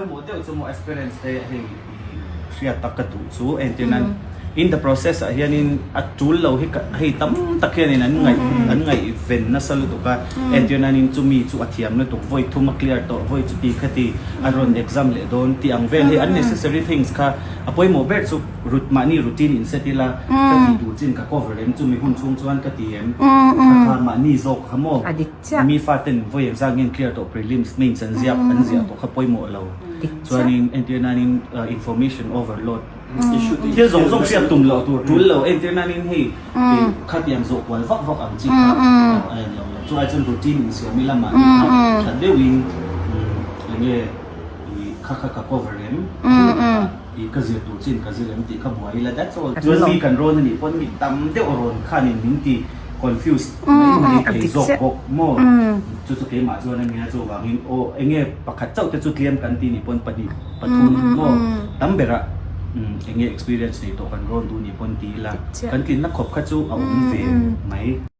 Pawimawh deuh chu maw aspirants te hei hriat tak ka duh chu entir nan in the process ah hianin a tul lo hi hei tam tak hianin an ngaih an ngaihven nasa lutuk a entir nanin chumi chu a thiam lutuk vawi thum a clear tawh vawi chuti khati a rawn exam leh dawn tih ang vel hi unnecessary things kha a pawimawh ber chu rut mahni routine in set ila ka tih tur chin ka cover em chumi hun chhung chuan ka ti em kha kha mahni zawk kha maw. Mi faten vawi engzat nge an clear tawh prelims mains an ziak an ziah tawh kha pawimawh lo. Chuanin entir nanin information overload thil zawng zawng hriat tum loh tur tul lo entir nanin hei khatiang zawh kual vak vak ang chi kha a en lo lo. Chu ai chuan routine insiam ila mahni kha tha deuhin enge kha kha ka cover em i ka zir tur chin ka zir em tih kha buai ila that's all. Chuan mi kan rawn anih pawn mi tam deuh rawn khanin min ti confused mai mai thei zawk bawk maw? Chu chu keimah chuan a nia chuvangin aw enge pakhat chauh te chu tlem kan ti nih pawn pahnih pathum maw tam berah enge experience nei tawh kan rawn duh nih pawn ti ila kan tlinna khawp kha chu a awm ve mai.